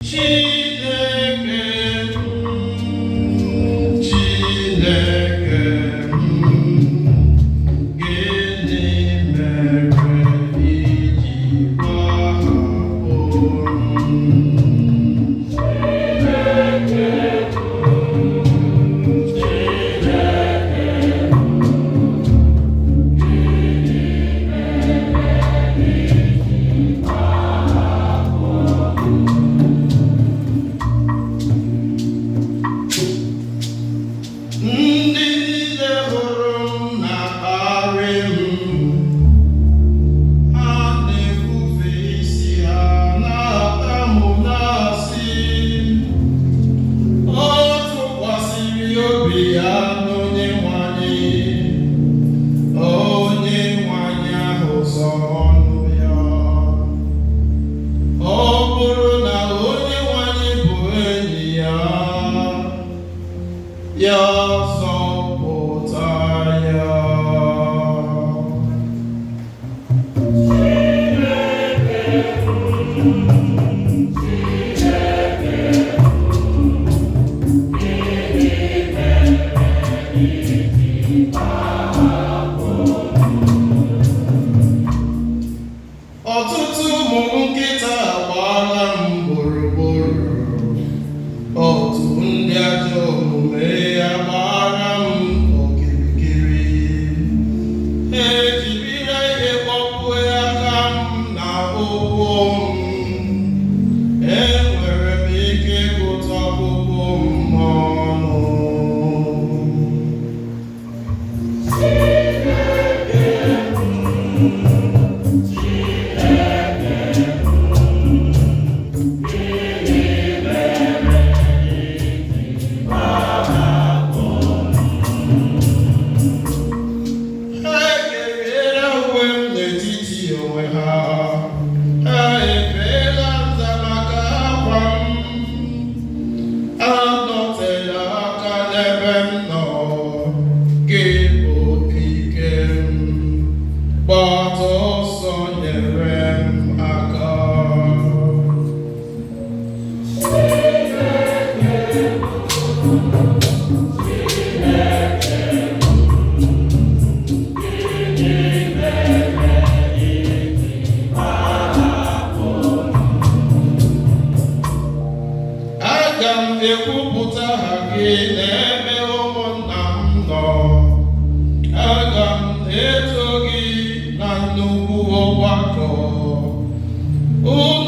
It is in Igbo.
Chineke m, Chineke m, gịnị mere i ji gbahapụ m? Ndị niile hụrụ m na-akparị m, ha na-efufe isi ha na-atamu na-asị, ọ tụkwasịrị obi ya n'Onyenwe anyị, Onyenwe anyị ahụ zọọnụ ya. Ọ bụrụ na Onyenwe anyị bụ enyi ya, ya zọpụta ya. Ọtụtụ ụmụ nkịta agbaala m gburugburu, otu ndị ajọ omume agbaala m okirikiri. Ha ejirila ihe kpọpue aka m na ụkwụ m. Enwere m ike ịgụta ọkpụkpụ m ọnụ. Ha ekeriela uwe m n'etiti onwe ha, ha efeela nza maka akwa m. Anọtela aka n'ebe m nọ, gị bụ ike m. Gbata ọsọ nyere m aka. Aga m ekwupụta aha gị n'ebe ụmụnna m nọ. Aga m eto gị na nnukwu ọgbakọ. Ụlọ